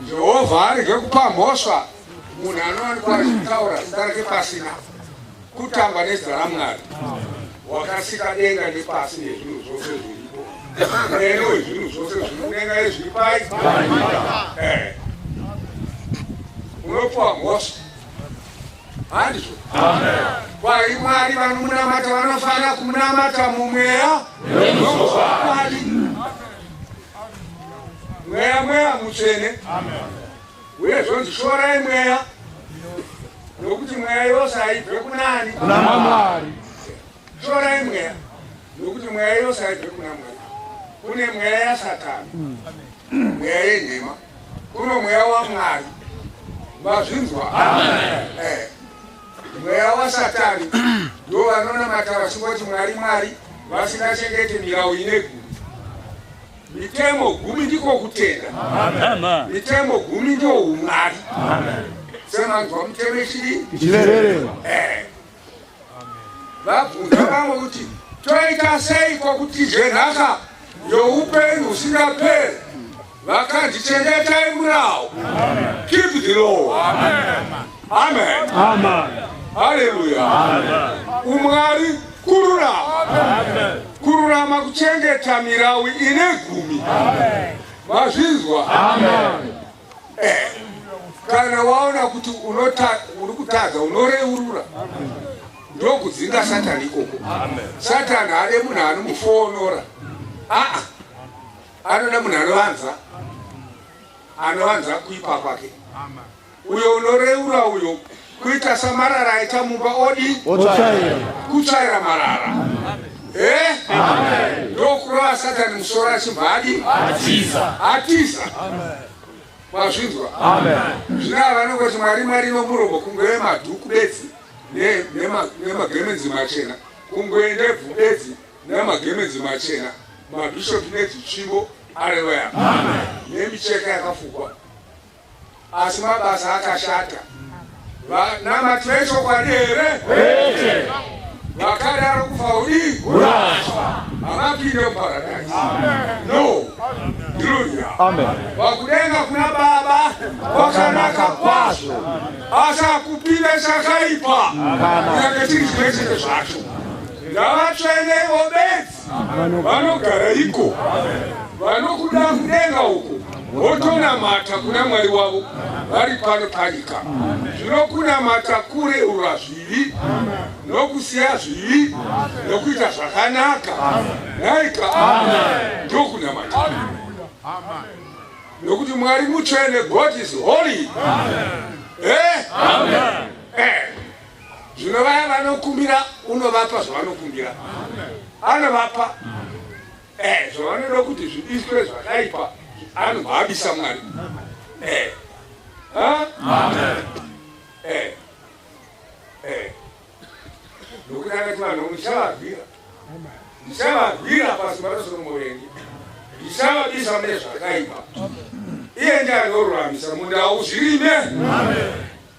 Jehovha arege kupa mhosva munhu anowanikwa achitaura zita rake pasina kutamba nezita raMwari wakasika denga nepasi nezvinhu zvose zviripo mwene wezvinhu zvose zviri mudenga nezviri pai. Eh. Unopuwa mhosva handizvo? Kwai Mwari vanomunamata vanofanira kumunamata mumweya nomuzvokwadi. Mweya, mweya mutsvene. Uye zvonzi shorai mweya nokuti mweya yose haibve kunani? Kuna Mwari. Shorai mweya nokuti mweya yose haibve kuna Mwari. Kune mweya yaSatani, mweya yenhema, kuno mweya waMwari. Mazvinzwa? Eh. Mweya waSatani ndo vanonamata vachingoti Mwari Mwari vasingachengete mirau ine gumi. Mitemo gumi ndiko kutenda. Mitemo gumi ndio umwari. Semanzwa mitemo ichidii? Ichivererwa. Eh. Vabvunza vamwe kuti toita seiko kuti tidye nhaka youpenyu husingaperi? Vakanzi chengetai murau. Keep the law. Amen. Amen. Haleluya. Umwari kururama. Kururama kuchengeta mirau ine gumi. Mazvinzwa? Amen. Eh. Kana waona kuti uri kutadza unoreurura. Ndokudzinga Satani ikoko. Satani haade munhu anomufonora. Aa. Anoda munhu anovanza. Anovanza kuipa kwake. Uyo unoreura uyo kuita samarara aita mumba odi Otsvaira. Kutsvaira marara. Eh? Ndokurova Satani musoro achibva adi? Atiza. Atiza. Mazvinzwa? Amen. Zvino ava vanongoti Mwari Mwari nomuromo kunge madhuku bedzi nemagemenzi machena, kunge ndebvu bedzi nemagemenzi machena, mabhishopi nedzitsvimbo, aleluya, nemicheka yakafukwa, asi mabasa akashata. Vanamati vechokwadi here? Kwete. Vakadaro kufa udii? Kurashwa. Havapinde muparadise. No. Hallelujah. Amen. Pakudenga kuna Baba kwakanaka kwazvo, asi hakupinde chakaipa kunyange chiri chimwe chete zvacho. Ngavatsvene ivo bedzi vanogara iko, vanokuda kudenga uko, votonamata kuna Mwari wavo vari pano panyika. Zvino kunamata kureurura zvivi nokusiya zvivi nokuita zvakanaka. Naika ndokunamata. Nokuti Mwari mutsvene, God is holy. Eh? Eh. Zvino vaya vanokumbira unovapa zvavanokumbira. Anovapa eh, zvavanoda kuti zvidiswe zvakaipa anobva abisa Mwari. Eh. Ha? Eh. Eh. Nokuti akati vanhu ndichavabvira. Ndichavabvira pasimba rose romuvengi. Ndichavabisa mune zvakaipa. Iye ndiye anoruramisa munda hauzvirime.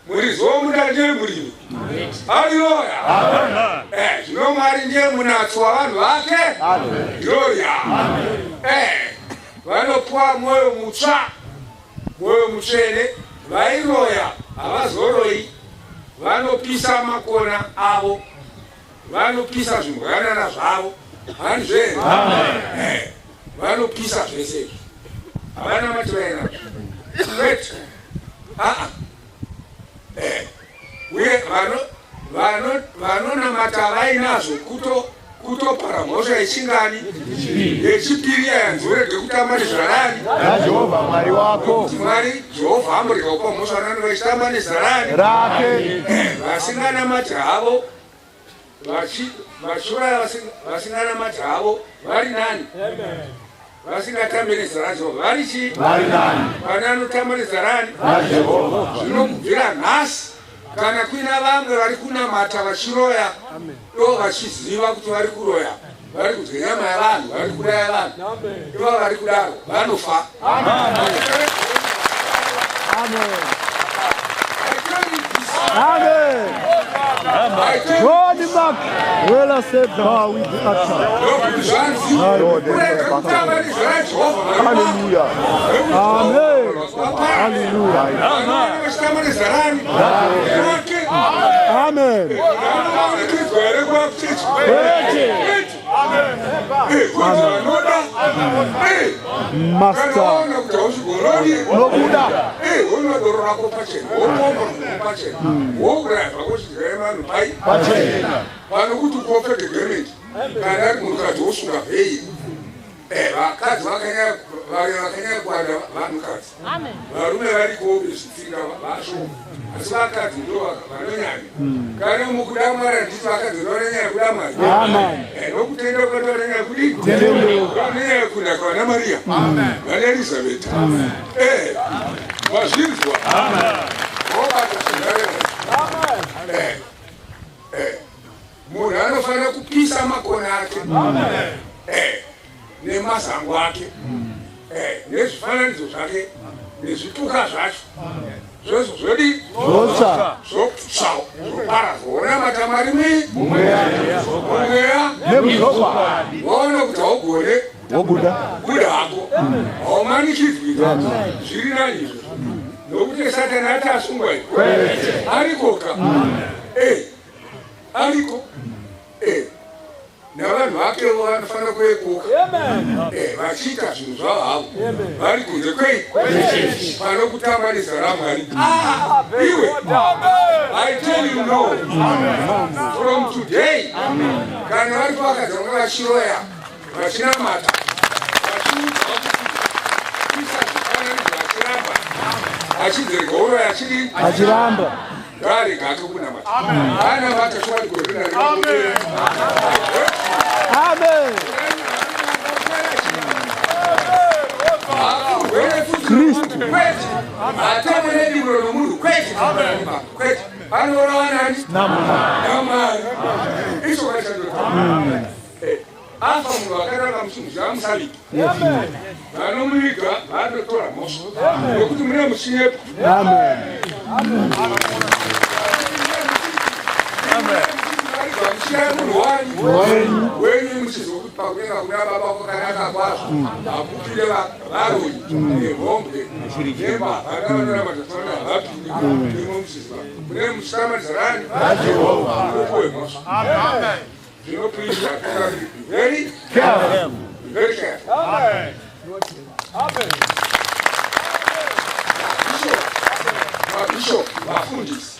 Muridzi womunda ndiye murimi. Haleluya. Eh, zvino Mwari ndiye munatsi wavanhu vake. Gloria. Eh, vanopuwa mwoyo mutsva, mwoyo mutsvene. Vairoya havazoroyi, vanopisa makona avo, vanopisa zvimbwanana zvavo. Handizvo here? Eh, vanopisa zvese izvi. Havana mati vainazvo. Kwete. Aa. Eh. Uye vanonamata vainazvo kutopara mhosva yechingani yechipiri yayanzi urege kutamba nezvarani raJehovha Mwari wako. Mwari Jehovha amborega kupa mhosva vanani vachitamba nezarani rake. Vasinganamati havo vachiuraya vasinganamati havo vari nani, vasingatambi nezita raJehovha vari chii? Vari nani. Pane anotamba nezita rani? RaJehovha. Zvino kubvira nhasi kana kuina vamwe vari kunamata vachiroya do vachiziva kuti vari kuroya, vari kudya nyama yavanhu, vari kuuraya vanhu, ivo vari kudaro vanofa. Amen. Amen. John Mark will accept her with the action. Ndokuti zvanzi Lord, kurega kutamba nezita raJehovha Mwari wako. Hallelujah. Amen. Kuvaparadza. Vachitamba nezita rani? Rake. Amen. Vanowanikizwa here kuva kuchechi? Kwete. Kwete. Kuti vanoda. Kana Master. waona kuti hauzvigorori, Nobuda. wonwa doro rako pachena, wopomba pachena, wouraya zvako zvidyai vanhu pai Pachena. pano kuti ukopfeke gemenji. Kana ari munhukadzi wosunga vhei. Vakadzi vakanyanya kuwanda vanhukadzi. Varume variko vezvitsinga vashoma, asi vakadzi ndo vanonyanya. Kana mukuda Mwari, handiti vakadzi ndo vanonyanya kuda Mwari? Nokutenda kwati vanonyanya kudii? Vanonyanya kunaka vana Mariya, vana Elizabeta. Vazvinzwa, vobata zvingareva. Munhu anofanira kupisa makona ake nemazango ake, nezvifananidzo zvake, nezvituka zvacho zvose zvodi Zvotsva. Zvotsva, zvoparadzwa. Wonamata Mwari mumweya. Nemuzvokwadi. Waona kuti haugone, Wobuda. buda hako, haumanikidzwi. Zviri nani izvozvo, nokuti Satani ati asungwa iko arikoka. Ariko navanhu vakevo vanofanira kuekuka vachiita zvinhu zvavo havo vari kunze kwei pano kutamba nezita raMwari. Ah, iwe, I tell you no. From today, kana vari vakadzi vanga vachiroya, vachinamata, vachiudzwa kuti isa zvifananidzo, vachiramba, achidzerega uroya, achidii? Achiramba. Ngaarega ake kunamata. Anamata chokwadi, gore rinarikapera. Amen. Kristu kwete, hatamwe nedimuro nomunhu, kwete, kwete. Anourawa nani? NaMwari. Ichokwadi chandota. Afa munhu akanaka, musunguzi amusaviki, vanomuviga vanotora mhosva nokuti mune muchinyepa. Amen. Vamushira munhu wani wenyu, muchizwa kuti pakudenga kuna Baba kwakanaka kwazvo, hakupinde varoyi nemhombwe nembavha navanoramata zvakanaka, havapinde imo. Muchizwa mune muchitamadzirani mukuwe mhosva. Zvino please, be very Careful. Be very careful. Mabishop, vafundisi,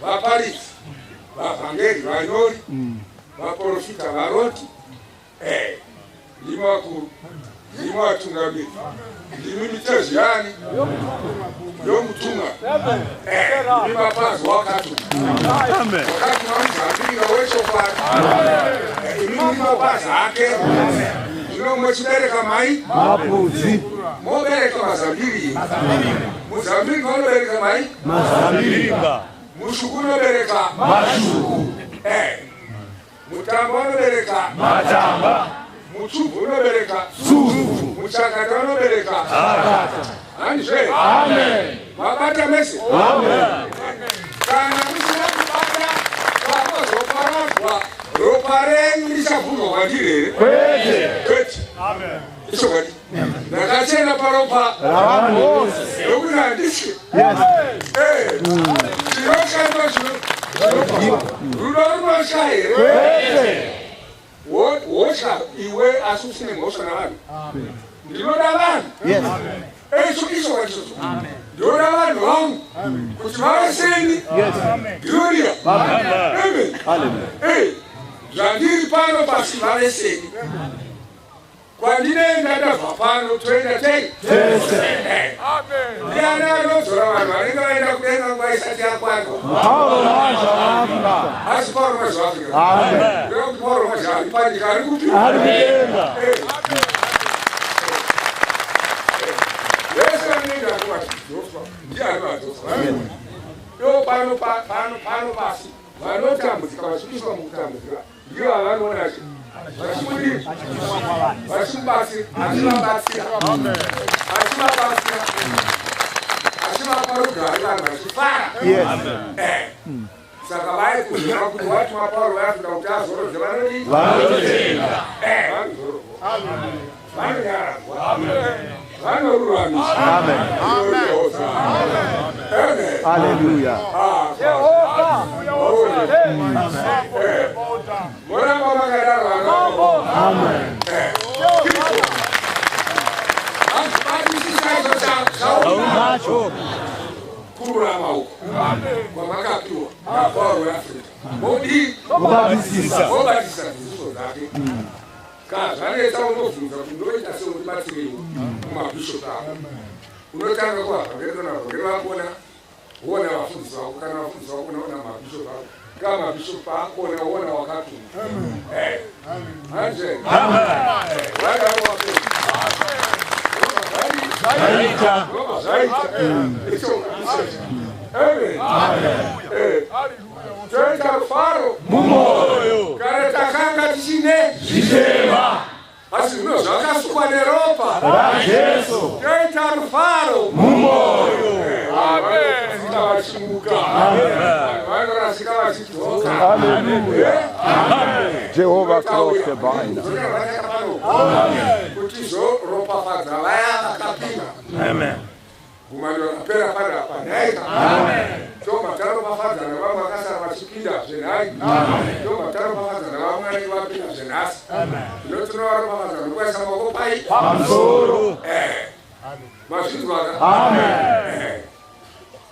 vaparidzi, vavhangeri, vanyori, vaprofita, varoti, ndimi vakuru, ndimi vatungamiri, ndimi mitezo yani yomutumwa. Ndimi mapazi wakatuma, wakatuma muzambiringa wechokwadi. Imi muri mapazi ake. Zvino mochibereka mai Mapudzi. Mobereka mazambiringa. Muzambiringa unobereka mai Mazambiringa. Mushuku unobereka Mashuku. Mutamba unobereka Matamba. Mutsubvu unobereka Tsubvu. Muchakata unobereka Hakata. Handizve? Amen. Mabata mese? Amen. Kana musina kubata, vakozoparadzwa, ropa renyu richabvunzwa kwandiri here? Kwete. Kwete. Ichokwadi, ndakachena paropa Ravanhu vose. nokuti handityi. Chinoshanda zvino, rudo runosha here? Kwete. Wosha iwe, asi usine mhosva navanhu. Ndinoda vanhu. Icho ichokwadi ichocho. Ndinoda vanhu vangu kuti vave seni. Gloria. Amen. Hallelujah. Zvandiri pano pasi, vave seni. Kwandinoenda, ndabva pano, toenda tei? Tese. Ndiani anodzora vanhu vanenge vaenda kudenga nguva isati yakwana? Paulo navanhu vaAfrica. Asi Pauro mazuvaAfrica. Amen. Ndinoda kuti Pauro mazuva ari panyika, ari kupi? Ari kudenga. Vese vanoenda kuvadzosa, ndiani vadzosa? Ivo pano pano pano pasi vanotambudzika, vachiiswa mukutambudzika, ndivo vavanoona vachimudii, vachimubatsira, achivabatsira, achivabatsira, achivapa rugare, vanhu vachifara. Saka vaikuziva kuti watuma Pauro weAfrica kuti azorodze vanodii? Vanotenda. Vanozorodzwa, vanonyaradzwa. Vanoruramisa. Amen. Amen. Hallelujah. Moramba makadaro ana. Amen. Zvaunazvo kururama uku kwamakapiwa naPauro weAfrica modii? Mobatisisa. Mobatisa dzidziso dzake. Kana zvanetsa unobvunza kuti ndoita sei, undibatsireiwo mumabhishopu ako. Unotanga kuvavhangeri, kana vavhangeri vakona wona vafundisi vako, kana vafundisi vakona wona mabhishopu ako, kana mabhishopu akona wona wakatuma. Anje wadaro wapedza. Zvaita. Zvaita. Amen. Toita rufaro Mumoyo. Kare takanga tichine Zvitema. asi zvino zvakasukwa neropa raJesu. Toita rufaro Mumoyo. Vanorasika vachimuka, vanhu vanorasika vachidzoka. Hallelujah. Jehovah kroos bijna. Kuti zoropafadza vaya vakapinda gumano rapera panapa, nhaika? Tobva taropafadza navamwe vakasara vachipinda zvenhai. Tobva taropafadza navamwe vanenge vapinda zvenhasi. Zvino tinovaropafadza nokuvaisa maoko pai? Pamusoro. Mazvinzwaka? Amen.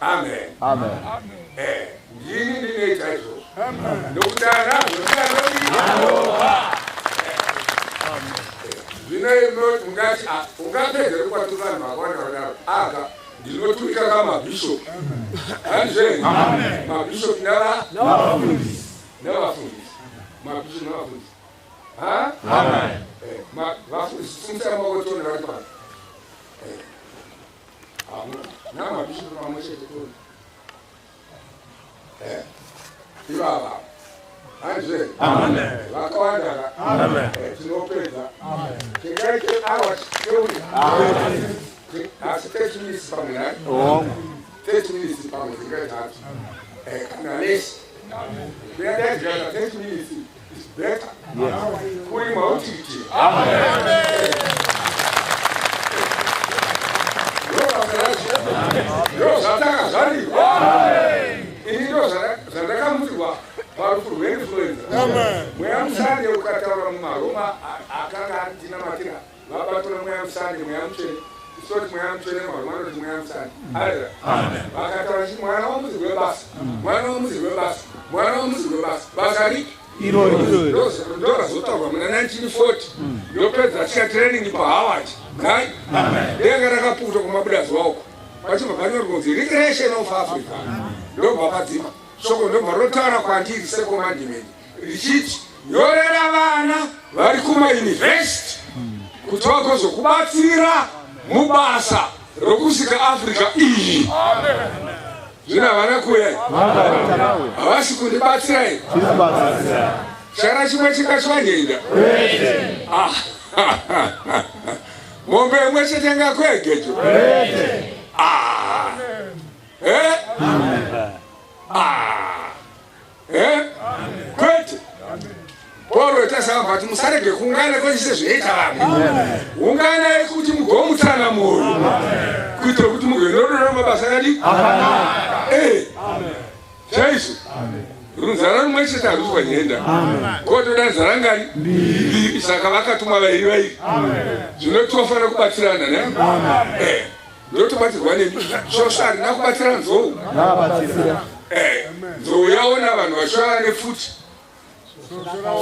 Amen. Amen. Ndini ndinoita izvozvo nokuti anazvo ndianodii. Zvino imo mungati, "Ah, ungapedzere kwaturi vanhu vakawanda vadaro?" Aga ndinoturika kamabhishopu, handizveni? Mabhishopu nava Navafundisi. Navafundisi, mabhishopu navafundisi, ha. Vafundisi, simudzai maoko tione vari pano. Hamuna namabhishopu pamwe chete, tione. Ivava, handizveni? Vakawanda ka. Tinopedza tingaite awa teuri, asi 30 minutes pamwe, nai? 30 minutes pamwe tingaita hati, kana less. Ndingadaidzikana 30 minutes is better kuri mautiti. Ndo zvatanga zvariko. Ini ndo zvandakamutirwa parufu rweinfluenza. Mweya Musande ukataura mumaRoma akanga andinamatira, vabatwa Mweya Musande, Mweya Mutsvene. Isoti Mweya Mutsvene, maRoma anoti Mweya Musande. Arera vakataura chiti, "Mwana womudzi webasa, mwana womudzi webasa, mwana womudzi webasa." Basa ripi? Irori. Ndo razotaurwa muna 1940. Ndopedza chika training paHoward, nai? Denga rakaputwa kumabuda zuva uko, pachibva panyorwa kunzi "Recreation of Africa". Ndobva padzima shoko, ndobva rotaura kwandiri secommandment richiti, "Nyorera vana vari kumayunivhesiti kuti vagozokubatsira mubasa rokusika Africa iyi." Zvino havana kuuya, havasi kundibatsirai. Chara chimwe chingachwanyenda? Ah, mombe imwe chete ngakwegejo? Ah. Eh? Ah. Eh? Kwete. Pauro tasamba kuti musarege kuungana kwese zvinoita vamwe. Unganai kuti mugomutsana mwoyo kuitira kuti mugonorora mabasa akadi. Chaizvo, runzara rumwe chete haruzwa nyenda, kotoda nzara ngani? Mbiri. Saka vakatumwa vairi vairi. Zvino tofanira kubatsirana ne ndotobatsirwa nemi. Svosve harina kubatsira nzou. Nzou yaona vanhu vachiuya nepfuti.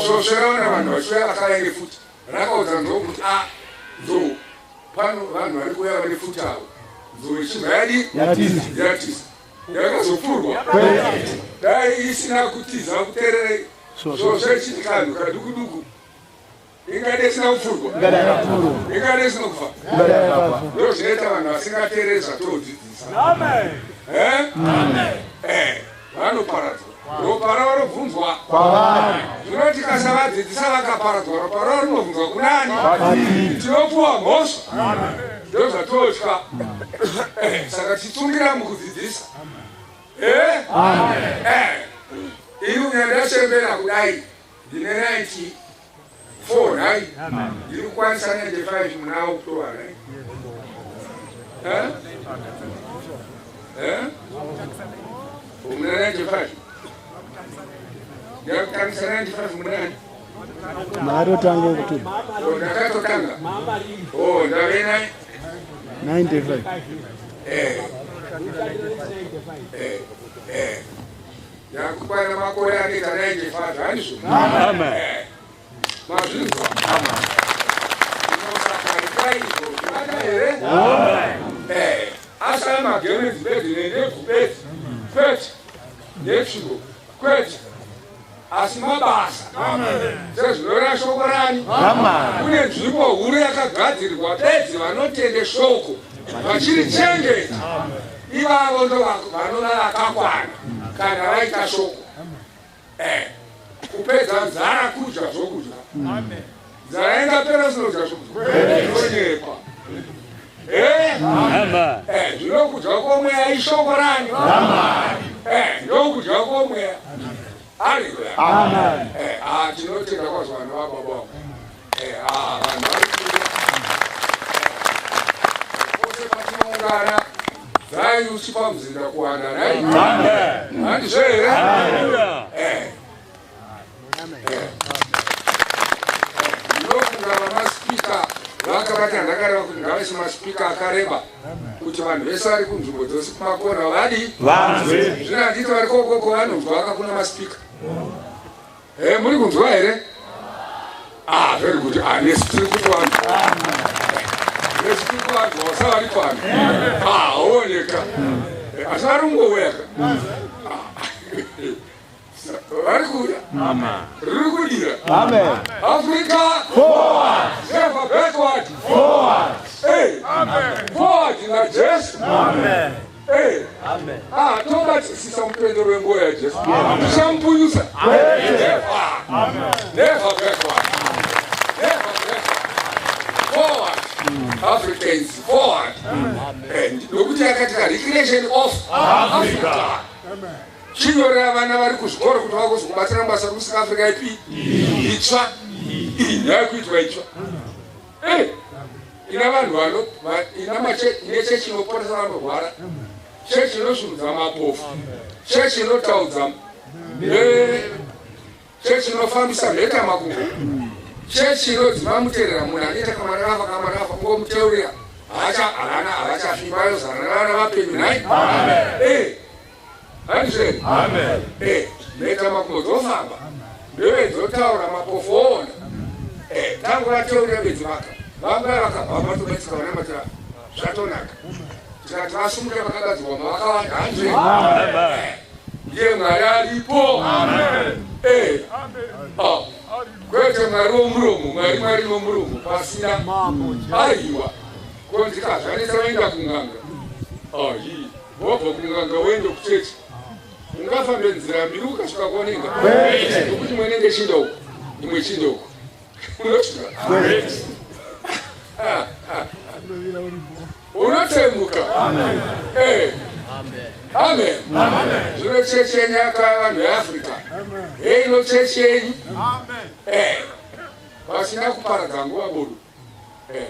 Svosve raona vanhu vachiuya vakauya nepfuti, rakaudza nzou kuti, "A, nzou, pano vanhu vari kuuya vane pfuti avo." Nzou ichibva yadi? Yatiza. Yakazopfurwa? Dai isina kutiza kuterere svosve ichiti kanhu kaduku duku, ingade isina kupfurwa, ingade isina kufa. Ndo zvinoita vanhu vasingateereri zvatodzidzisa. Vanoparadzwa, ropa ravo robvunzwa. Zvino tikasavadzidzisa vakaparadzwa, ropa ravo rinobvunzwa kunani? Tinopuwa mhosva. Ndo zvatotya. Saka tichitungira mukudzidzisa. Ini unyandachembera kudai, ndine 94, nai? Ndiri kukwanisa 95 muna October, nai? Eh? Eh? Muna 95. Ndakutangisa 95 munani? Makatotanga October. Oh, ndakatotanga. Oh, ndave 95. Eh. Eh. Eh. Ndakukwana makore anoita 95, handizvo? Amen. Eh. Mazvinzwa? Inosaka izvo here? Eh. Asaya magemenzi bedzi nendebvu bedzi. Kwete. Netsvimbo. Kwete. Asi mabasa. Sezvinoreva shoko rani? Kune nzvimbo huru yakagadzirirwa bedzi vanotende shoko vachirichengeta. Ivavo ndo vanova vakakwana kana vaita shoko. Eh. Kupedza nzara kudya zvokudya. Nzara ingapera sinodya zvokudya. Inonyepa. Eh? Amen. Eh, zvinokudya kwomweya ishoko rani? Eh, ndokudya kwomweya. Haleluya. Amen. Eh, ah, tinotenda kwazvo vanhu vababa vangu. Eh, ah, vanhu vari kuuya. Pose patinoungana, dzai uchipa muzinda kuwana, nai? Amen. Handizvo here? Hallelujah. Eh. Eh. Ndinofunga vamasipika vakabata ndakareva kuti ngavaise masipika akareba kuti vanhu vese vari kunzvimbo dzose kumakona vadi Vanzwe. Zvino handiti vari kokoko vanonzwa vakakuna masipika? E, muri kunzwa here? Ah, very good. Ah, nesu tiri kutovanzwa, nesu tiri kuvanzwa vasavari pano. Ah, oneka. Asi vari kungouya ka, vari kuuya, riri kudira. Amen. Africa Forward. never backward. Forward. Hey, forward naJesu. Hey. Ah, tobatisisa mupendero wenguo yaJesu, tichamupunyusa. Never, never backward, never backward. Forward, Africans, forward. Eh, nokuti yakatika recreation of Africa. Chinyorera vana vari kuzvikoro kuti vagozokubatsira mubasa rekusika Africa ipi itsva iyi yakuitwa itsva. Eh, ina vanhu vano ina ine chechi inoporesa vanorwara, chechi inosvinudza mapofu, chechi inotaudza, chechi inofambisa mheta makumbo, chechi inodzima muterera. Munhu anoita kamwana afa, kamwana afa, kungomuteurira hacha havana havachafi, vayozana navana vapenyu, nhai? Eh, handizveri? Eh, mheta makumbo dzofamba, ndeve dzotaura, mapofu oona. Eh, tangu vateurira bedzi vaka vanga vakabva vatobatsira vanamatira, zvatonaka. Tikati vasumuke vakagadzirwa mavakawanda, hanzve? Ndiye Mwari aripo. Eh. Ah, kwete Mwari womuromo, Mwari, Mwari womuromo pasina. Aiwa, konzika zvanetsa, vaenda kung'anga. Ai, wobva kung'anga woende kuchechi, ungafambe nzira mbiri ukasvika kuonenga, nokuti imwe inenge chinda uku, imwe chinda uku, unosvika unotsemuka. Eh. Amen. Zvino chechi yenyu yakava vanhu veAfrica, heino chechi yenyu. Eh. Pasina kuparadza nguva bodo. Eh.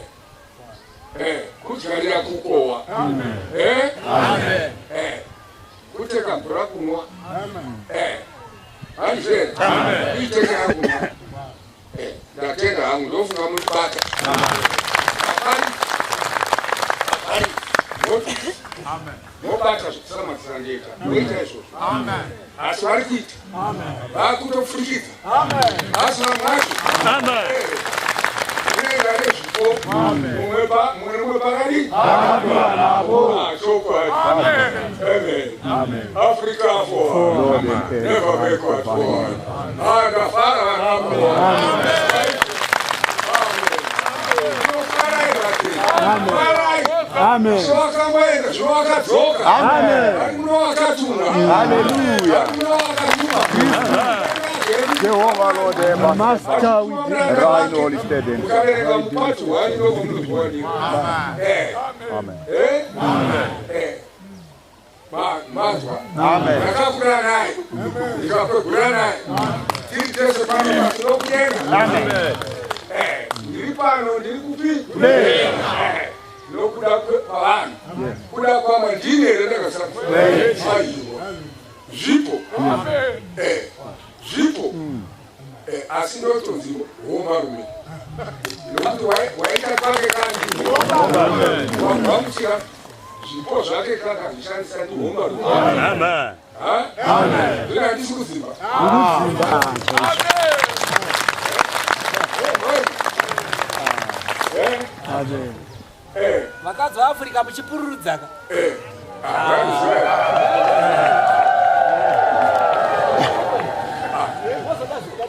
Eh. Kudyarira kukohwa. Eh. Eh. Kuteka mvura kunwa. Eh. Handizvere? Kuitekera kunwa. Eh. Ndatenda hangu, ndofunga muribata. Hapari. Hapari. Mobata zvekusamatisa ndega. Moita izvozvo. Asi vari kuita. Vakutopfurikidza. Asi vamwe vacho. Unoenda nezvipo. Mumwe mumwe nemumwe pakadii? Ah, chokwadi. Amen. Africa forward. Never backward, forward. Ah, ndafara vanhu. Amen. Farai. Amen. Zvawakamboenda, zvawakadzoka. Amen. Vari muno wakatuma. Hallelujah. Vari muno wakatuma. Jehovah Lord, Master, we Rein Holy Spirit. Mukaverenga mupati hwani ndoko munozviwanira. Eh. Amen. Eh? Eh. Mazwa. Amen. Ndakakura naye. Ndikakwegura naye. Tiri tese pano pasi lokudenga. Eh, ndiri pano, ndiri kupi? Eh, Nokuda kwavanhu, kuda kwamwe ndini here ndakasarudza? Aiwa, zvipo. Eh, zvipo. Eh, asi ndotonzi hombarume nokuti waita kwake kandi wagamuchira zvipo zvake kakazvishandisa ndi hombarume. Amen. Zvino handisi kudzimba. Amen. Vakadzi vaAfrica muchipururudzaka.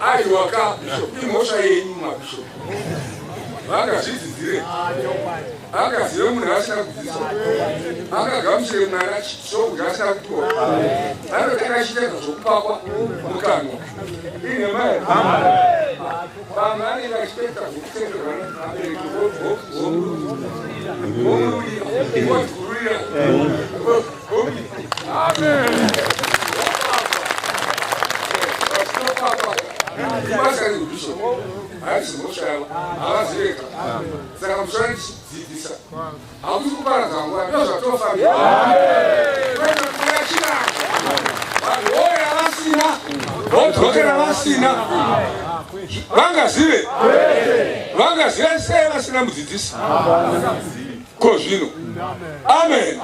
Aiwa ka, bishop, imhosva yenyu mabishop. Vangazvidzidzire? Angazive munhu asina kudzidziswa? Angagamuchire mwana chokudya asina kupiwa? Anotanga achiita zvokupakwa mukanwa. Inhema here? Vamwe anenge achitoita zvokutengerwa nevabereki vomururira, vodzurira. Ibasa rebishop haisi mhosva yavo, havaziveka. Saka musana tichidzidzisa hakusi kuparadza nguva, ndo zvatofambira kwete kuya chivanhu. Vanhu voya vasina, vodzokera vasina. Vangazive, vangazive sei vasina mudzidzisi? Ko zvino, amen.